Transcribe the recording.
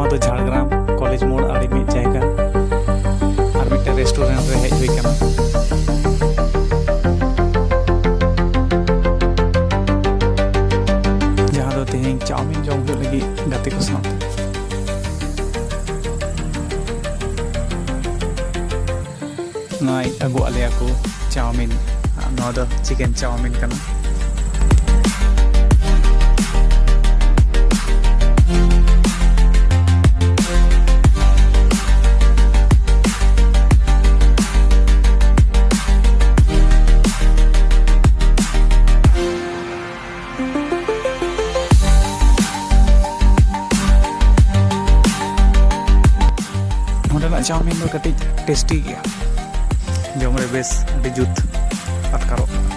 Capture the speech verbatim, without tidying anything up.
ᱛᱚ ᱡᱷᱟᱲᱜᱨᱟᱢ ᱠᱚᱞᱮᱡᱽ ᱢᱳᱲ ᱟᱲᱮ ᱢᱤᱫ ᱡᱟᱭᱜᱟ ᱟᱨ ᱢᱤᱫᱴᱮᱱ ᱨᱮᱥᱴᱩᱨᱮᱱᱴ ᱨᱮ ᱦᱮᱡ ᱦᱩᱭ ᱠᱟᱱᱟ, ᱡᱟᱦᱟᱸ ᱫᱚ ᱛᱮᱦᱮᱧ ᱪᱟᱣᱢᱤᱱ ᱡᱚᱢ ᱦᱩᱭᱩᱜ ᱞᱟᱹᱜᱤᱫ ᱜᱟᱛᱮ ᱠᱚ ᱥᱟᱶᱛᱮ᱾ ᱱᱚᱣᱟᱭ ᱟᱹᱜᱩᱣᱟᱜ ᱞᱮᱭᱟ ᱠᱚ ᱪᱟᱣᱢᱤᱱ᱾ ᱱᱚᱣᱟ ᱫᱚ ᱪᱤᱠᱮᱱ ᱪᱟᱣᱢᱤᱱ ᱠᱟᱱᱟ᱾ ᱱᱚᱸᱰᱮᱱᱟᱜ ᱪᱟᱣᱢᱤᱱ ᱫᱚ ᱠᱟᱹᱴᱤᱡ ᱴᱮᱥᱴᱤ ᱜᱮᱭᱟ, ᱡᱚᱢ ᱨᱮ ᱵᱮᱥ ᱟᱹᱰᱤ ᱡᱩᱛ ᱟᱴᱠᱟᱨᱚᱜ ᱠᱟᱱᱟ᱾